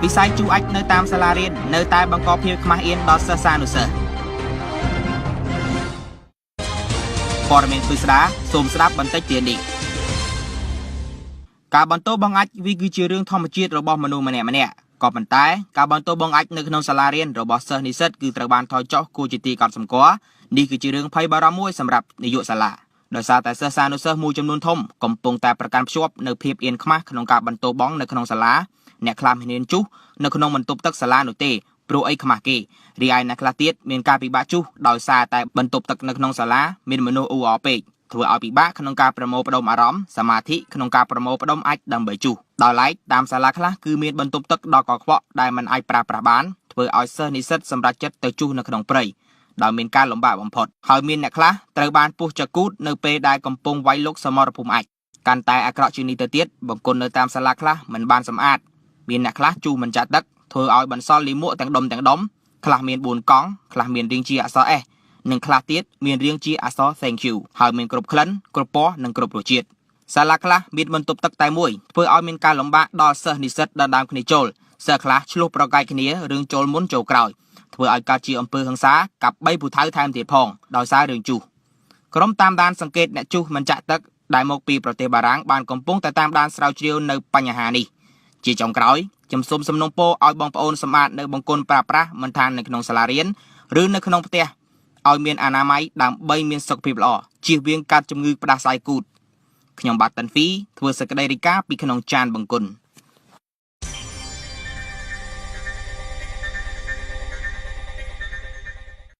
វិស័យជូអាចនៅតាមសាលារៀននៅតែបង្កភាពខ្មាស់អៀនដល់សិស្សានុសិស្សព័ត៌មានពិស្ដាសូមស្ដាប់បន្តិចទៀតនេះការបន្ទោបងអាចវាគឺជារឿងធម្មជាតិរបស់មនុស្សម្នាក់ម្នាក់ក៏ប៉ុន្តែការបន្ទោបងអាចនៅក្នុងសាលារៀនរបស់សិស្សនិស្សិតគឺត្រូវបានថយចុះគួរជាទីកត់សម្គាល់នេះគឺជារឿងភ័យបារម្ភមួយសម្រាប់នាយកសាលាដោយសារតែសិស្សានុសិស្សមួយចំនួនធំកំពុងតែប្រកាន់ភ្ជាប់នៅភាពអៀនខ្មាស់ក្នុងការបន្ទោបងនៅក្នុងសាលាអ្នកខ្លះមិនហ៊ានជុះនៅក្នុងបន្ទប់ទឹកសាលានោះទេព្រោះអីខ្មាស់គេរីឯអ្នកខ្លះទៀតមានការពិបាកជុះដោយសារតែបន្ទប់ទឹកនៅក្នុងសាលាមានមនុស្សអ៊ូអរពេកធ្វើឲ្យពិបាកក្នុងការប្រមូលផ្ដុំអារម្មណ៍សមាធិក្នុងការប្រមូលផ្ដុំអាចដើម្បីជុះដោយឡែកតាមសាលាខ្លះគឺមានបន្ទប់ទឹកដ៏កខ្វក់ដែលមិនអាចប្រើប្រាស់បានធ្វើឲ្យសិស្សនិស្សិតសម្រេចចិត្តទៅជុះនៅក្នុងព្រៃដោយមានការលំបាកបំផុតហើយមានអ្នកខ្លះត្រូវបានពុះចកូតនៅពេលដែលកំពុងវាយលុកសមរភូមិអាចកាន់តែអាក្រក់ជាងនេះទៅទៀតបង្គន់នៅតាមសាលាខ្លះមិនបានសម្អាតមានអ្នកខ្លះជូរមិនចាក់ទឹកធ្វើឲ្យបន្សល់លាមកទាំងដុំទាំងដុំខ្លះមាន4កង់ខ្លះមានរាងជាអក្សរ S និងខ្លះទៀតមានរាងជាអក្សរ Thank you ហើយមានគ្រប់ក្លិនគ្រប់ពណ៌និងគ្រប់រសជាតិសាលាខ្លះមានបន្ទប់ទឹកតែមួយធ្វើឲ្យមានការលំបាកដល់សិស្សនិស្សិតដណ្ដើមគ្នាចូលសិស្សខ្លះឆ្លោះប្រកែកគ្នារឿងចូលមុនចូលក្រោយធ្វើឲ្យកើតជាអំពើហិង្សាកាប់3ពូថៅថែមទៀតផងដោយសាររឿងជុះក្រុមតាមដានសង្កេតអ្នកជុះមិនចាក់ទឹកដែលមកពីប្រទេសបារាំងបានកំពុងតែតាមដានស្រាវជ្រាវនៅបញ្ហានេះជាចុងក្រោយខ្ញុំសូមសំណូមពរឲ្យបងប្អូនសម្អាតនៅបង្គន់ប្រើប្រាស់មិនថានៅក្នុងសាលារៀនឬនៅក្នុងផ្ទះឲ្យមានអនាម័យដើម្បីមានសុខភាពល្អជៀសវាងកើតជំងឺផ្ដាសាយគូទខ្ញុំបាទតាន់ហ្វីធ្វើសេចក្តីរាយការណ៍ពីក្នុងចានបង្គន់។